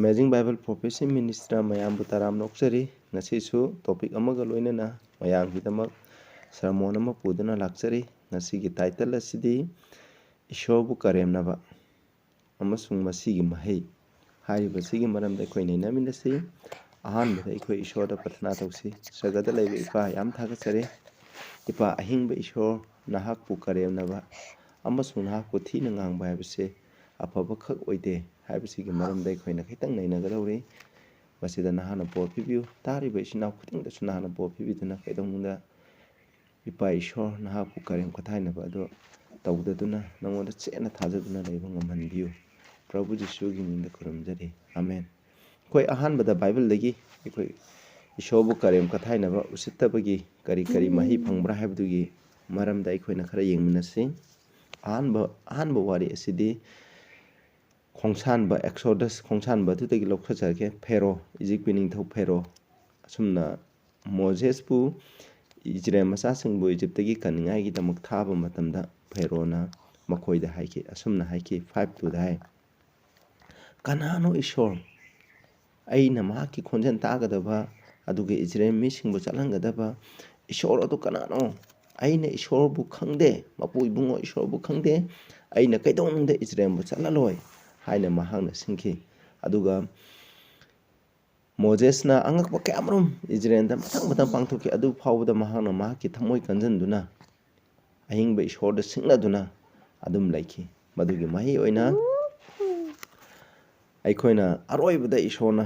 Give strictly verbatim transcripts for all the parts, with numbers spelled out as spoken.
Amazing Bible Prophecy Ministry ꯃꯌꯥꯝꯕꯨ ꯇꯔꯥꯝꯅ ꯑꯣꯛꯆꯔꯤ꯫ ꯉꯁꯤꯁꯨ topic ꯑꯃꯒ ꯂꯣꯏꯅꯅ ꯃꯌꯥꯝꯒꯤꯗꯃꯛ sermon ꯑꯃ ꯄꯨꯗꯨꯅ ꯂꯥꯛꯆꯔꯤ꯫ ꯉꯁꯤꯒꯤ title ꯑꯁꯤꯗꯤ ꯏꯁꯣꯔꯕꯨ ꯀꯔꯦꯝꯅꯕ ꯑꯃꯁꯨꯡ ꯃꯁꯤꯒꯤ ꯃꯍꯩ ꯍꯥꯏꯔꯤꯕꯁꯤꯒꯤ ꯃꯔꯝꯗ ꯑꯩꯈꯣꯏ ꯅꯩꯅꯃꯤꯟꯅꯁꯤ꯫ ꯑꯍꯥꯟꯕꯗ ꯑꯩꯈꯣꯏ ꯏꯁꯣꯔꯗ ꯄ꯭ꯔꯊꯅꯥ ꯇꯧꯁꯤ꯫ ꯁꯔꯒꯗ ꯂꯩꯕ ꯏꯄꯥ, ꯌꯥꯝ ꯊꯥꯒꯠꯆꯔꯤ꯫ ꯏꯄꯥ ꯑꯍꯤꯡꯕ ꯏꯁꯣꯔ, ꯅꯍꯥꯛꯄꯨ ꯀꯔꯦꯝꯅꯕ ꯑꯃꯁꯨꯡ ꯅꯍꯥꯛꯄꯨ ꯊꯤꯅ ꯉꯥꯡꯕ ꯍꯥꯏꯕꯁꯦ ꯑꯐꯕꯈꯛ ꯑꯣꯏꯗꯦ ꯍꯥꯏꯕꯁꯤꯒꯤ ꯃꯔꯝꯗ ꯑꯩꯈꯣꯏꯅ ꯈꯤꯇꯪ ꯅꯩꯅꯒꯗꯧꯔꯤ꯫ ꯃꯁꯤꯗ ꯅꯍꯥꯛꯅ ꯕꯣꯔ ꯄꯤꯕꯤꯌꯨ꯫ ꯇꯥꯔꯤꯕ ꯏꯆꯤꯟ ꯏꯅꯥꯎ ꯈꯨꯗꯤꯡꯗꯁꯨ ꯅꯍꯥꯛꯅ ꯕꯣꯔ ꯄꯤꯕꯤꯗꯨꯅ ꯀꯩꯗꯧꯅꯨꯡꯗ ꯏꯄꯥ ꯏꯁꯣꯔ ꯅꯍꯥꯛꯄꯨ ꯀꯔꯦꯝ ꯀꯊꯥꯏꯅꯕ ꯑꯗꯨ ꯇꯧꯗꯗꯨꯅ ꯅꯉꯣꯟꯗ ꯆꯦꯠꯅ ꯊꯥꯖꯗꯨꯅ ꯂꯩꯕ ꯉꯝꯍꯟꯕꯤꯌꯨ꯫ ꯄ꯭ꯔꯚꯨ ꯖꯤꯁꯨꯒꯤ ꯃꯤꯡꯗ ꯈꯨꯔꯨꯝꯖꯔꯤ꯫ ꯑꯥꯃꯦꯟ꯫ ꯑꯩꯈꯣꯏ ꯑꯍꯥꯟꯕꯗ ꯕꯥꯏꯕꯜꯗꯒꯤ ꯑꯩꯈꯣꯏ ꯏꯁꯣꯔꯕꯨ ꯀꯔꯦꯝ ꯀꯊꯥꯏꯅꯕ, ꯎꯁꯤꯠꯇꯕꯒꯤ ꯀꯔꯤ ꯀꯔꯤ ꯃꯍꯩ ꯐꯪꯕ꯭ꯔꯥ ꯍꯥꯏꯕꯗꯨꯒꯤ ꯃꯔꯝꯗ ꯑꯩꯈꯣꯏꯅ ꯈꯔ ꯌꯦꯡꯃꯤꯟꯅꯁꯤ꯫ ꯑꯍꯥꯟꯕ, ꯑꯍꯥꯟꯕ ꯋꯥꯔꯤ ꯑꯁꯤꯗꯤ ꯈꯣꯡꯁꯥꯟꯕ, Exodus ꯈꯣꯡꯁꯥꯟꯕ ꯑꯗꯨꯗꯒꯤ ꯂꯧꯊꯖꯔꯒꯦ꯫ ꯐꯦꯔꯣ, ꯏꯖꯤꯞꯀꯤ ꯅꯤꯡꯊꯧ ꯐꯦꯔꯣ꯫ ꯑꯁꯨꯝꯅ ꯃꯣꯖꯦꯁꯄꯨ, ꯏꯖꯔꯦꯜ ꯃꯆꯥꯁꯤꯡꯕꯨ ꯏꯖꯤꯞꯇꯒꯤ ꯀꯟꯅꯤꯡꯉꯥꯏꯒꯤꯗꯃꯛ ꯊꯥꯕ ꯃꯇꯝꯗ ꯐꯦꯔꯣꯅ ꯃꯈꯣꯏꯗ ꯍꯥꯏꯈꯤ, ꯑꯁꯨꯝꯅ ꯍꯥꯏꯈꯤ, five two ꯗ ꯍꯥꯏ, "ꯀꯅꯥꯅꯣ ꯏꯁꯣꯔ? ꯑꯩꯅ ꯃꯍꯥꯛꯀꯤ ꯈꯣꯟꯖꯦꯜ ꯇꯥꯒꯗꯕ, ꯑꯗꯨꯒ ꯏꯖꯔꯦꯜ ꯃꯤꯁꯤꯡꯕꯨ ꯆꯠꯍꯟꯒꯗꯕ ꯏꯁꯣꯔ ꯑꯗꯨ ꯀꯅꯥꯅꯣ? ꯑꯩꯅ ꯏꯁꯣꯔꯕꯨ ꯈꯪꯗꯦ, ꯃꯄꯨ ꯏꯕꯨꯡꯉꯣ ꯏꯁꯣꯔꯕꯨ ꯈꯪꯗꯦ꯫ ꯑꯩꯅ ꯀꯩꯗꯧꯅꯨꯡꯗ ꯏꯖꯔꯦꯜꯕꯨ ꯆꯠꯍꯜꯂꯣꯏ" ꯍꯥꯏꯅ ꯃꯍꯥꯛꯅ ꯁꯤꯡꯈꯤ꯫ ꯑꯗꯨꯒ ꯃꯣꯖꯦꯁꯅ ꯑꯉꯛꯄ ꯀꯌꯥꯃꯔꯨꯝ ꯏꯖꯔꯦꯜꯗ ꯃꯊꯪ ꯃꯊꯪ ꯄꯥꯡꯊꯣꯛꯈꯤ꯫ ꯑꯗꯨ ꯐꯥꯎꯕꯗ ꯃꯍꯥꯛꯅ ꯃꯍꯥꯛꯀꯤ ꯊꯃꯣꯏ ꯀꯟꯖꯟꯗꯨꯅ ꯑꯍꯤꯡꯕ ꯏꯁꯣꯔꯗ ꯁꯤꯡꯅꯗꯨꯅ ꯑꯗꯨꯝ ꯂꯩꯈꯤ꯫ ꯃꯗꯨꯒꯤ ꯃꯍꯩ ꯑꯣꯏꯅ ꯑꯩꯈꯣꯏꯅ ꯑꯔꯣꯏꯕꯗ ꯏꯁꯣꯔꯅ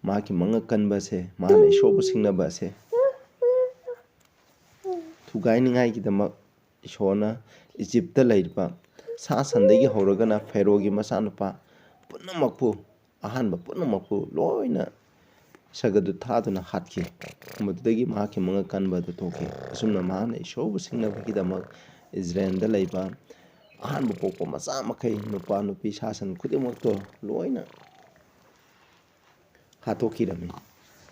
ꯃꯍꯥꯛꯀꯤ ꯃꯉꯛ ꯀꯟꯕ ꯑꯁꯦ, ꯃꯍꯥꯛꯅ ꯏꯁꯣꯔꯕꯨ ꯁꯤꯡꯅꯕ ꯑꯁꯦ ꯊꯨꯒꯥꯏꯅꯤꯡꯉꯥꯏꯒꯤꯗꯃꯛ ꯏꯁꯣꯔꯅ ꯏꯖꯤꯞꯇ ꯂꯩꯔꯤꯕ ꯁꯥ ꯁꯟꯗꯒꯤ ꯍꯧꯔꯒꯅ ꯐꯦꯔꯣꯒꯤ ꯃꯆꯥꯅꯨꯄꯥ ꯄꯨꯝꯅꯃꯛꯄꯨ, ꯑꯍꯥꯟꯕ ꯄꯨꯝꯅꯃꯛꯄꯨ ꯂꯣꯏꯅ ꯁꯔꯒꯗꯨ ꯊꯥꯗꯨꯅ ꯍꯥꯠꯈꯤ꯫ ꯃꯗꯨꯗꯒꯤ ꯃꯍꯥꯛꯀꯤ ꯃꯉꯛ ꯀꯟꯕ ꯑꯗꯨ ꯊꯣꯛꯈꯤ꯫ ꯑꯁꯨꯝꯅ ꯃꯍꯥꯛꯅ ꯏꯁꯣꯔꯕꯨ ꯁꯤꯡꯅꯕꯒꯤꯗꯃꯛ ꯏꯖꯔꯦꯜꯗ ꯂꯩꯕ ꯑꯍꯥꯟꯕ ꯄꯣꯛꯄ ꯃꯆꯥ ꯃꯈꯩ, ꯅꯨꯄꯥ ꯅꯨꯄꯤ ꯁꯥ ꯁꯟ ꯈꯨꯗꯤꯡꯃꯛꯇꯣ ꯂꯣꯏꯅ ꯍꯥꯠꯇꯣꯛꯈꯤꯔꯝꯃꯤ꯫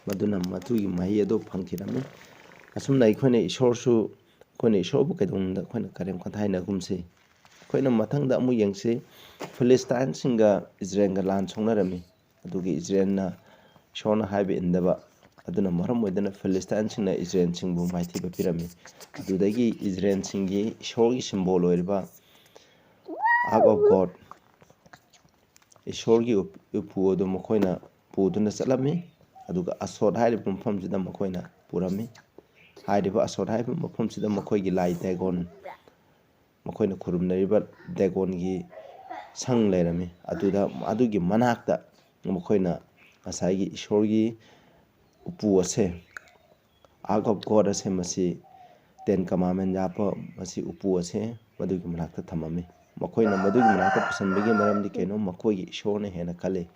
ꯃꯗꯨꯅ ꯃꯗꯨꯒꯤ ꯃꯍꯩ ꯑꯗꯨ ꯐꯪꯈꯤꯔꯝꯃꯤ꯫ ꯑꯁꯨꯝꯅ ꯑꯩꯈꯣꯏꯅ ꯏꯁꯣꯔꯁꯨ, ꯑꯩꯈꯣꯏꯅ ꯏꯁꯣꯔꯕꯨ ꯀꯩꯗꯧꯅꯨꯡꯗ ꯑꯩꯈꯣꯏꯅ ꯀꯔꯦꯝ ꯀꯊꯥꯏꯅꯒꯨꯝꯁꯤ꯫ ꯑꯩꯈꯣꯏꯅ ꯃꯊꯪꯗ ꯑꯃꯨꯛ ꯌꯦꯡꯁꯤ, ꯐꯤꯂꯤꯁꯇꯥꯏꯟꯁꯤꯡꯒ ꯏꯖꯔꯦꯜꯒ ꯂꯥꯟ ꯁꯣꯛꯅꯔꯝꯃꯤ꯫ ꯑꯗꯨꯒꯤ ꯏꯖꯔꯦꯜꯅ ꯏꯁꯣꯔꯅ ꯍꯥꯏꯕ ꯏꯟꯗꯕ ꯑꯗꯨꯅ ꯃꯔꯝ ꯑꯣꯏꯗꯨꯅ ꯐꯤꯂꯤꯁꯇꯥꯏꯟꯁꯤꯡꯅ ꯏꯖꯔꯦꯜꯁꯤꯡꯕꯨ ꯃꯥꯏꯊꯤꯕ ꯄꯤꯔꯝꯃꯤ꯫ ꯑꯗꯨꯗꯒꯤ ꯏꯖꯔꯦꯜꯁꯤꯡꯒꯤ ꯏꯁꯣꯔꯒꯤ ꯁꯤꯝꯕꯣꯜ ꯑꯣꯏꯔꯤꯕ Ark of God, ꯏꯁꯣꯔꯒꯤ ꯎꯞ-, ꯎꯄꯨ ꯑꯗꯨ ꯃꯈꯣꯏꯅ ꯄꯨꯗꯨꯅ ꯆꯠꯂꯝꯃꯤ꯫ ꯑꯗꯨꯒ ꯑꯁꯣꯠ ꯍꯥꯏꯔꯤꯕ ꯃꯐꯝꯁꯤꯗ ꯃꯈꯣꯏꯅ ꯄꯨꯔꯝꯃꯤ꯫ ꯍꯥꯏꯔꯤꯕ ꯑꯁꯣꯠ ꯍꯥꯏꯔꯤꯕ ꯃꯐꯝꯁꯤꯗ ꯃꯈꯣꯏꯒꯤ ꯂꯥꯏ ꯗꯦꯒꯣꯟ, ꯃꯈꯣꯏꯅ ꯈꯨꯔꯨꯝꯅꯔꯤꯕ ꯗꯦꯒꯣꯟꯒꯤ ꯁꯪ ꯂꯩꯔꯝꯃꯤ꯫ ꯑꯗꯨꯗ, ꯑꯗꯨꯒꯤ ꯃꯅꯥꯛꯇ ꯃꯈꯣꯏꯅ ꯉꯁꯥꯏꯒꯤ ꯏꯁꯣꯔꯒꯤ ꯎꯄꯨ ꯑꯁꯦ, Ark of God ꯑꯁꯦ, ꯃꯁꯤ Ten Commandment ꯌꯥꯞꯄ ꯃꯁꯤ ꯎꯄꯨ ꯑꯁꯦ ꯃꯗꯨꯒꯤ ꯃꯅꯥꯛꯇ ꯊꯝꯃꯝꯃꯤ꯫ ꯃꯈꯣꯏꯅ ꯃꯗꯨꯒꯤ ꯃꯅꯥꯛꯇ ꯄꯨꯁꯟꯕꯒꯤ ꯃꯔꯝꯗꯤ ꯀꯩꯅꯣ? ꯃꯈꯣꯏꯒꯤ ꯏꯁꯣꯔꯅ ꯍꯦꯟꯅ ꯀꯜꯂꯤ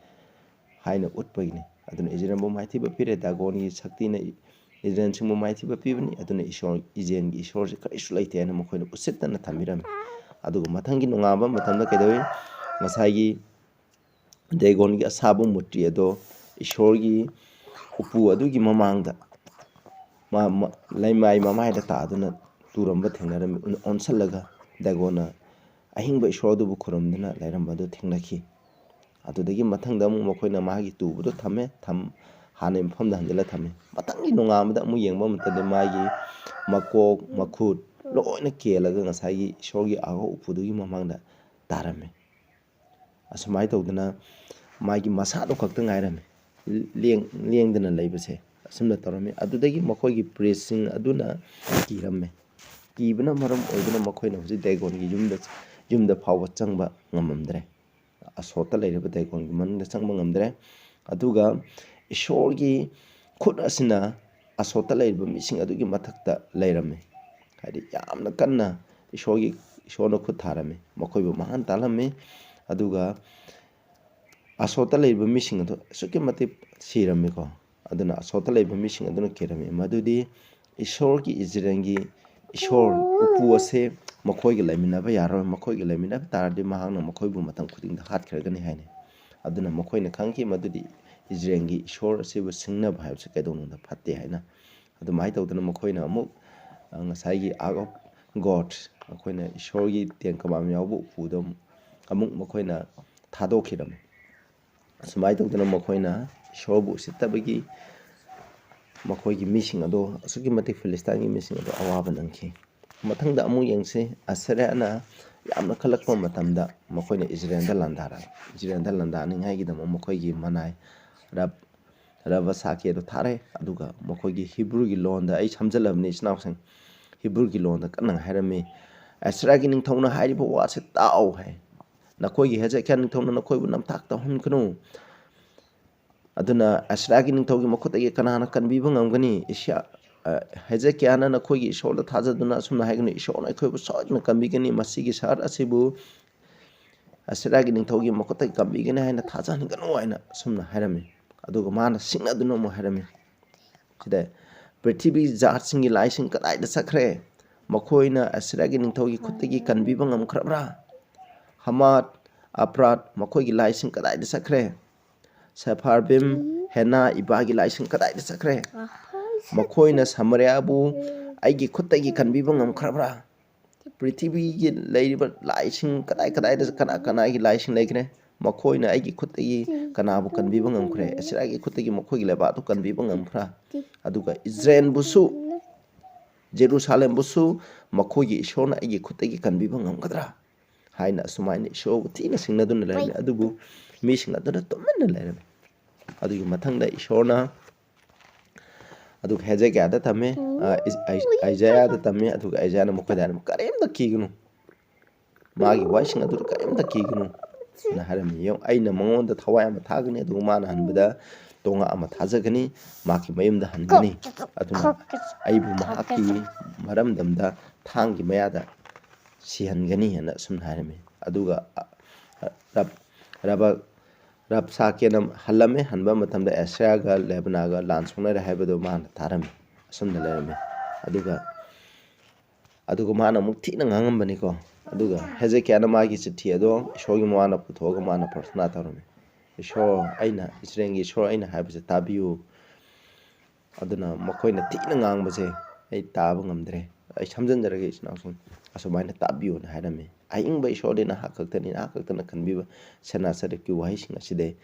ꯍꯥꯏꯅ ꯎꯠꯄꯒꯤꯅꯤ꯫ ꯑꯗꯨꯅ ꯏꯖꯔꯦꯜꯕꯨ ꯃꯥꯏꯊꯤꯕ ꯄꯤꯔꯦ꯫ ꯗꯥꯒꯣꯟꯒꯤ ꯁꯛꯇꯤꯅ ꯏ-, ꯏꯖꯔꯦꯜꯁꯤꯡꯕꯨ ꯃꯥꯏꯊꯤꯕ ꯄꯤꯕꯅꯤ꯫ ꯑꯗꯨꯅ ꯏꯁꯣꯔ, ꯏꯖꯔꯦꯜꯒꯤ ꯏꯁꯣꯔꯁꯦ ꯀꯔꯤꯁꯨ ꯂꯩꯇꯦ ꯍꯥꯏꯅ ꯃꯈꯣꯏꯅ ꯎꯁꯤꯠꯇꯅ ꯊꯝꯕꯤꯔꯝꯃꯤ꯫ ꯑꯗꯨꯒ ꯃꯊꯪꯒꯤ ꯅꯣꯡꯉꯥꯟꯕ ꯃꯇꯝꯗ ꯀꯩꯗꯧꯏ? ꯉꯁꯥꯏꯒꯤ ꯗꯦꯒꯣꯟꯒꯤ ꯑꯁꯥꯕ ꯃꯨꯔꯇꯤ ꯑꯗꯣ ꯏꯁꯣꯔꯒꯤ ꯎꯄꯨ ꯑꯗꯨꯒꯤ ꯃꯃꯥꯡꯗ ꯃꯥ-, ꯃ-, ꯂꯩꯃꯥꯏ ꯃꯃꯥꯏꯗ ꯇꯥꯗꯨꯅ ꯇꯨꯔꯝꯕ ꯊꯦꯡꯅꯔꯝꯃꯤ꯫ ꯑꯣꯟ-, ꯑꯣꯟꯁꯜꯂꯒ ꯗꯦꯒꯣꯟꯅ ꯑꯍꯤꯡꯕ ꯏꯁꯣꯔ ꯑꯗꯨꯕꯨ ꯈꯨꯔꯨꯝꯗꯨꯅ ꯂꯩꯔꯝꯕ ꯑꯗꯨ ꯊꯦꯡꯅꯈꯤ꯫ ꯑꯗꯨꯗꯒꯤ ꯃꯊꯪꯗ ꯑꯃꯨꯛ ꯃꯈꯣꯏꯅ ꯃꯥꯒꯤ ꯇꯨꯕꯗꯨ ꯊꯝꯃꯦ, ꯊꯝ-, ꯍꯥꯟꯅꯒꯤ ꯃꯐꯝꯗ ꯍꯟꯖꯤꯜꯂ ꯊꯝꯃꯤ꯫ ꯃꯊꯪꯒꯤ ꯅꯣꯡꯉꯥꯟꯕꯗ ꯑꯃꯨꯛ ꯌꯦꯡꯕ ꯃꯇꯝꯗ ꯃꯥꯒꯤ ꯃꯀꯣꯛ, ꯃꯈꯨꯠ ꯂꯣꯏꯅ ꯀꯦꯜꯂꯒ ꯉꯁꯥꯏꯒꯤ ꯏꯁꯣꯔꯒꯤ ꯑꯥꯔꯛ ꯎꯄꯨꯗꯨꯒꯤ ꯃꯃꯥꯡꯗ ꯇꯥꯔꯝꯃꯤ꯫ ꯑꯁꯨꯃꯥꯏꯅ ꯇꯧꯗꯅ ꯃꯥꯒꯤ ꯃꯁꯥꯗꯣ ꯈꯛꯇ ꯉꯥꯏꯔꯝꯃꯤ, ꯂꯦꯡ-, ꯂꯦꯡꯗꯅ ꯂꯩꯕꯁꯦ꯫ ꯑꯁꯨꯝꯅ ꯇꯧꯔꯝꯃꯤ꯫ ꯑꯗꯨꯗꯒꯤ ꯃꯈꯣꯏꯒꯤ ꯄ꯭ꯔꯤꯁꯁꯤꯡ ꯑꯗꯨꯅ ꯀꯤꯔꯝꯃꯤ꯫ ꯀꯤꯕꯅ ꯃꯔꯝ ꯑꯣꯏꯗꯨꯅ ꯃꯈꯣꯏꯅ ꯍꯧꯖꯤꯛ ꯗꯦꯒꯣꯟꯒꯤ ꯌꯨꯝꯗ, ꯌꯨꯝꯗ ꯐꯥꯎꯕ ꯆꯪꯕ ꯉꯝꯃꯝꯗ꯭ꯔꯦ꯫ ꯑꯁꯣꯠꯇ ꯂꯩꯔꯤꯕ ꯗꯦꯒꯣꯟꯒꯤ ꯃꯅꯨꯡꯗ ꯆꯪꯕ ꯉꯝꯗ꯭ꯔꯦ꯫ ꯑꯗꯨꯒ ꯏꯁꯣꯔꯒꯤ ꯈꯨꯠ ꯑꯁꯤꯅ ꯑꯁꯣꯠꯇ ꯂꯩꯔꯤꯕ ꯃꯤꯁꯤꯡ ꯑꯗꯨꯒꯤ ꯃꯊꯛꯇ ꯂꯩꯔꯝꯃꯤ꯫ ꯍꯥꯏꯗꯤ ꯌꯥꯝꯅ ꯀꯟꯅ ꯏꯁꯣꯔꯒꯤ, ꯏꯁꯣꯔꯅ ꯈꯨꯠ ꯊꯥꯔꯝꯃꯤ, ꯃꯈꯣꯏꯕꯨ ꯃꯥꯡꯍꯟ ꯇꯥꯛꯂꯝꯃꯤ꯫ ꯑꯗꯨꯒ ꯑꯁꯣꯠꯇ ꯂꯩꯔꯤꯕ ꯃꯤꯁꯤꯡ ꯑꯗꯨ ꯑꯁꯨꯛꯀꯤ ꯃꯇꯤꯛ ꯁꯤꯔꯝꯃꯤꯀꯣ꯫ ꯑꯗꯨꯅ ꯑꯁꯣꯠꯇ ꯂꯩꯕ ꯃꯤꯁꯤꯡ ꯑꯗꯨꯅ ꯀꯤꯔꯝꯃꯤ꯫ ꯃꯗꯨꯗꯤ ꯏꯁꯣꯔꯒꯤ, ꯏꯖꯔꯦꯜꯒꯤ ꯏꯁꯣꯔ ꯎꯄꯨ ꯑꯁꯦ ꯃꯈꯣꯏꯒ ꯂꯩꯃꯤꯟꯅꯕ ꯌꯥꯔꯣꯏ, ꯃꯈꯣꯏꯒ ꯂꯩꯃꯤꯟꯅꯕ ꯇꯥꯔꯗꯤ ꯃꯍꯥꯛꯅ ꯃꯈꯣꯏꯕꯨ ꯃꯇꯝ ꯈꯨꯗꯤꯡꯗ ꯍꯥꯠꯈ꯭ꯔꯒꯅꯤ ꯍꯥꯏꯅ꯫ ꯑꯗꯨꯅ ꯃꯈꯣꯏꯅ ꯈꯪꯈꯤ ꯃꯗꯨꯗꯤ ꯏꯖꯔꯦꯜꯒꯤ ꯏꯁꯣꯔ ꯑꯁꯤꯕꯨ ꯁꯤꯡꯅꯕ ꯍꯥꯏꯕꯁꯤ ꯀꯩꯗꯧꯅꯨꯡꯗ ꯐꯠꯇꯦ ꯍꯥꯏꯅ꯫ ꯑꯗꯨꯃꯥꯏꯅ ꯇꯧꯗꯅ ꯃꯈꯣꯏꯅ ꯑꯃꯨꯛ, ꯑ, ꯉꯁꯥꯏꯒꯤ Ark of God, ꯑꯩꯈꯣꯏꯅ ꯏꯁꯣꯔꯒꯤ Ten Commandment ꯌꯥꯎꯕ ꯎꯄꯨꯗꯣ ꯑꯃꯨꯛ ꯃꯈꯣꯏꯅ ꯊꯥꯗꯣꯛꯈꯤꯔꯝꯃꯤ꯫ ꯑꯁꯨꯃꯥꯏꯅ ꯇꯧꯗꯅ ꯃꯈꯣꯏꯅ ꯏꯁꯣꯔꯕꯨ ꯎꯁꯤꯠꯇꯕꯒꯤ ꯃꯈꯣꯏꯒꯤ ꯃꯤꯁꯤꯡ ꯑꯗꯣ, ꯑꯁꯨꯛꯀꯤ ꯃꯇꯤꯛ ꯐꯤꯂꯤꯁꯇꯥꯏꯟꯒꯤ ꯃꯤꯁꯤꯡ ꯑꯗꯣ ꯑꯋꯥꯕ ꯅꯪꯈꯤ꯫ ꯃꯊꯪꯗ ꯑꯃꯨꯛ ꯌꯦꯡꯁꯤ, ꯑꯁꯤꯔꯤꯌꯥꯅ ꯌꯥꯝꯅ ꯀꯜꯂꯛꯄ ꯃꯇꯝꯗ ꯃꯈꯣꯏꯅ ꯏꯖꯔꯦꯜꯗ ꯂꯥꯟꯗꯥꯔꯛꯏ꯫ ꯏꯖꯔꯦꯜꯗ ꯂꯥꯟꯗꯥꯅꯤꯡꯉꯥꯏꯒꯤꯗꯃꯛ ꯃꯈꯣꯏꯒꯤ ꯃꯅꯥꯏ ꯔꯕ ꯔꯕꯁꯥꯀꯦ ꯑꯗꯨ ꯊꯥꯔꯦ꯫ ꯑꯗꯨꯒ ꯃꯈꯣꯏꯒꯤ ꯍꯤꯕ꯭ꯔꯨꯒꯤ ꯂꯣꯟꯗ, ꯑꯩ ꯁꯝꯖꯜꯂꯕꯅꯤ ꯏꯆꯤꯟ ꯏꯅꯥꯎꯁꯤꯡ, ꯍꯤꯕ꯭ꯔꯨꯒꯤ ꯂꯣꯟꯗ ꯀꯟꯅ ꯍꯥꯏꯔꯝꯃꯤ, "ꯑꯁꯤꯔꯤꯌꯥꯒꯤ ꯅꯤꯡꯊꯧꯅ ꯍꯥꯏꯔꯤꯕ ꯋꯥꯁꯦ ꯇꯥꯎ" ꯍꯥꯏ꯫ "ꯅꯈꯣꯏꯒꯤ ꯍꯦꯖꯦꯀꯤꯌꯥ ꯅꯤꯡꯊꯧꯅ ꯅꯈꯣꯏꯕꯨ ꯅꯝꯊꯥꯛ ꯇꯧꯍꯟꯒꯅꯨ꯫ ꯑꯗꯨꯅ ꯑꯁꯤꯔꯤꯌꯥꯒꯤ ꯅꯤꯡꯊꯧꯒꯤ ꯃꯈꯨꯠꯇꯒꯤ ꯀꯅꯥꯅ ꯀꯟꯕꯤꯕ ꯉꯝꯒꯅꯤ? ꯏꯁꯤꯌꯥ-, ꯑ, ꯍꯦꯖꯦꯀꯤꯌꯥꯅ ꯅꯈꯣꯏꯒꯤ ꯏꯁꯣꯔꯗ ꯊꯥꯖꯗꯨꯅ ꯑꯁꯨꯝꯅ ꯍꯥꯏꯒꯅꯨ, 'ꯏꯁꯣꯔꯅ ꯑꯩꯈꯣꯏꯕꯨ ꯁꯣꯏꯗꯅ ꯀꯟꯕꯤꯒꯅꯤ꯫ ꯃꯁꯤꯒꯤ ꯁꯍꯔ ꯑꯁꯤꯕꯨ ꯑꯁꯤꯔꯤꯌꯥꯒꯤ ꯅꯤꯡꯊꯧꯒꯤ ꯃꯈꯨꯠꯇꯒꯤ ꯀꯟꯕꯤꯒꯅꯤ ꯍꯥꯏꯅ ꯊꯥꯖꯍꯟꯒꯅꯨ' ꯍꯥꯏꯅ ꯑꯁꯨꯝꯅ ꯍꯥꯏꯔꯝꯃꯤ꯫ ꯑꯗꯨꯒ ꯃꯥꯅ ꯁꯤꯡꯅꯗꯨꯅ ꯑꯃꯨꯛ ꯍꯥꯏꯔꯝꯃꯤ, ꯁꯤꯗ, "ꯄ꯭ꯔꯤꯊꯤꯕꯤ ꯖꯥꯠꯁꯤꯡꯒꯤ ꯂꯥꯏꯁꯤꯡ ꯀꯗꯥꯏꯗ ꯆꯠꯈ꯭ꯔꯦ? ꯃꯈꯣꯏꯅ ꯑꯁꯤꯔꯤꯌꯥꯒꯤ ꯅꯤꯡꯊꯧꯒꯤ ꯈꯨꯠꯇꯒꯤ ꯀꯟꯕꯤꯕ ꯉꯝꯈ꯭ꯔꯕ꯭ꯔꯥ? ꯍꯃꯥꯠ, ꯑꯄ꯭ꯔꯥꯠ, ꯃꯈꯣꯏꯒꯤ ꯂꯥꯏꯁꯤꯡ ꯀꯗꯥꯏꯗ ꯆꯠꯈ꯭ꯔꯦ? ꯁꯦꯐꯥꯔꯕꯤꯝ, ꯍꯦꯅꯥ, ꯏꯕꯥꯒꯤ ꯂꯥꯏꯁꯤꯡ ꯀꯗꯥꯏꯗ ꯆꯠꯈ꯭ꯔꯦ? ꯃꯈꯣꯏꯅ ꯁꯃꯔꯤꯌꯥꯕꯨ ꯑꯩꯒꯤ ꯈꯨꯠꯇꯒꯤ ꯀꯟꯕꯤꯕ ꯉꯝꯈ꯭ꯔꯕ꯭ꯔꯥ? ꯄ꯭ꯔꯤꯊꯤꯕꯤꯒꯤ ꯂꯩꯔꯤꯕ ꯂꯥꯏꯁꯤꯡ ꯀꯗꯥꯏ ꯀꯗꯥꯏꯗ ꯀꯅꯥ ꯀꯅꯥꯒꯤ ꯂꯥꯏꯁꯤꯡ ꯂꯩꯈ꯭ꯔꯦ? ꯃꯈꯣꯏꯅ ꯑꯩꯒꯤ ꯈꯨꯠꯇꯒꯤ ꯀꯅꯥꯕꯨ ꯀꯟꯕꯤꯕ ꯉꯝꯈ꯭ꯔꯦ? ꯑꯁꯤꯔꯤꯌꯥꯒꯤ ꯈꯨꯠꯇꯒꯤ ꯃꯈꯣꯏꯒꯤ ꯂꯩꯕꯥꯛ ꯑꯗꯨ ꯀꯟꯕꯤꯕ ꯉꯝꯈ꯭ꯔꯥ? ꯑꯗꯨꯒ ꯏꯖꯔꯦꯜꯕꯨꯁꯨ, ꯖꯦꯔꯨꯁꯥꯂꯦꯝꯕꯨꯁꯨ ꯃꯈꯣꯏꯒꯤ ꯏꯁꯣꯔꯅ ꯑꯩꯒꯤ ꯈꯨꯠꯇꯒꯤ ꯀꯟꯕꯤꯕ ꯉꯝꯒꯗ꯭ꯔꯥ?" ꯍꯥꯏꯅ ꯑꯁꯨꯃꯥꯏꯅ ꯏꯁꯣꯔꯕꯨ ꯊꯤꯅ ꯁꯤꯡꯅꯗꯨꯅ ꯂꯩꯔꯝꯃꯤ꯫ ꯑꯗꯨꯕꯨ ꯃꯤꯁꯤꯡ ꯑꯗꯨꯅ ꯇꯨꯃꯤꯟꯅ ꯂꯩꯔꯝꯃꯤ꯫ ꯑꯗꯨꯒꯤ ꯃꯊꯪꯗ ꯏꯁꯣꯔꯅ ꯑꯗꯨꯒ ꯍꯦꯖꯦꯀꯤꯌꯥꯗ ꯇꯝꯃꯦ, ꯑ, ꯏꯁ-, ꯑꯩ-, ꯑꯥꯏꯖꯥꯌꯥꯗ ꯇꯝꯃꯦ, ꯑꯗꯨꯒ ꯑꯥꯏꯖꯥꯌꯥꯅ ꯃꯈꯣꯏꯗ ꯍꯥꯏꯔꯝꯃꯤ, "ꯀꯔꯤꯝꯇ ꯀꯤꯒꯅꯨ, ꯃꯥꯒꯤ ꯋꯥꯍꯩꯁꯤꯡ ꯑꯗꯨꯗ ꯀꯔꯤꯝꯇ ꯀꯤꯒꯅꯨ" ꯍꯥꯏꯅ ꯍꯥꯏꯔꯝꯃꯤ꯫ ꯌꯦꯡꯉꯨ, "ꯑꯩꯅ ꯃꯉꯣꯟꯗ ꯊꯋꯥꯏ ꯑꯃ ꯊꯥꯒꯅꯤ, ꯑꯗꯨꯒ ꯃꯥꯅ ꯍꯟꯕꯗ ꯇꯣꯉꯥ ꯑꯃ ꯊꯥꯖꯒꯅꯤ, ꯃꯍꯥꯛꯀꯤ ꯃꯌꯨꯝꯗ ꯍꯟꯒꯅꯤ꯫ ꯑꯗꯨꯅ ꯑꯩꯕꯨ ꯃꯍꯥꯛꯀꯤ ꯃꯔꯝꯗꯝꯗ ꯊꯥꯡꯒꯤ ꯃꯌꯥꯗ ꯁꯤꯍꯟꯒꯅꯤ" ꯍꯥꯏꯅ ꯑꯁꯨꯝꯅ ꯍꯥꯏꯔꯝꯃꯤ꯫ ꯑꯗꯨꯒ, ꯑ, ꯔꯕ-, ꯔꯕ-, ꯔꯕꯁꯥꯀꯦꯅ ꯍꯜꯂꯝꯃꯦ꯫ ꯍꯟꯕ ꯃꯇꯝꯗ ꯑꯦꯁꯤꯌꯥꯒ ꯂꯦꯕꯅꯥꯒ ꯂꯥꯟ ꯁꯣꯛꯅꯔꯦ ꯍꯥꯏꯕꯗꯨ ꯃꯥꯅ ꯇꯥꯔꯝꯃꯤ꯫ ꯑꯁꯨꯝꯅ ꯂꯩꯔꯝꯃꯤ꯫ ꯑꯗꯨꯒ, ꯑꯗꯨꯒ ꯃꯥꯅ ꯑꯃꯨꯛ ꯊꯤꯅ ꯉꯥꯡꯉꯝꯕꯅꯤꯀꯣ꯫ ꯑꯗꯨꯒ ꯍꯦꯖꯦꯀꯤꯌꯥꯅ ꯃꯥꯒꯤ ꯆꯤꯊꯤ ꯑꯗꯣ ꯏꯁꯣꯔꯒꯤ ꯃꯃꯥꯡꯗ ꯄꯨꯊꯣꯛꯑꯒ ꯃꯥꯅ ꯄ꯭ꯔꯊꯅꯥ ꯇꯧꯔꯝꯃꯤ꯫ "ꯏꯁꯣꯔ, ꯑꯩꯅ, ꯏꯁꯔꯦꯜꯒꯤ ꯏꯁꯣꯔ, ꯑꯩꯅ ꯍꯥꯏꯕꯁꯦ ꯇꯥꯕꯤꯌꯨ꯫ ꯑꯗꯨꯅ ꯃꯈꯣꯏꯅ ꯊꯤꯅ ꯉꯥꯡꯕꯁꯦ ꯑꯩ ꯇꯥꯕ ꯉꯝꯗ꯭ꯔꯦ꯫ ꯑꯩ ꯁꯝꯖꯤꯟꯖꯔꯒꯦ ꯏꯆꯤꯟ ꯏꯅꯥꯎꯁꯤꯡ, ꯑꯁꯨꯃꯥꯏꯅ ꯇꯥꯕꯤꯌꯨꯅ" ꯍꯥꯏꯔꯝꯃꯤ꯫ ꯑꯍꯤꯡꯕ ꯏꯁꯣꯔꯗꯤ ꯅꯍꯥꯛ ꯈꯛꯇꯅꯤ, ꯅꯍꯥꯛ ꯈꯛꯇꯅ ꯀꯟꯕꯤꯕ꯫ ꯁꯦꯅꯥꯁꯔꯤꯞꯀꯤ ꯋꯥꯍꯩꯁꯤꯡ ꯑꯁꯤꯗꯩ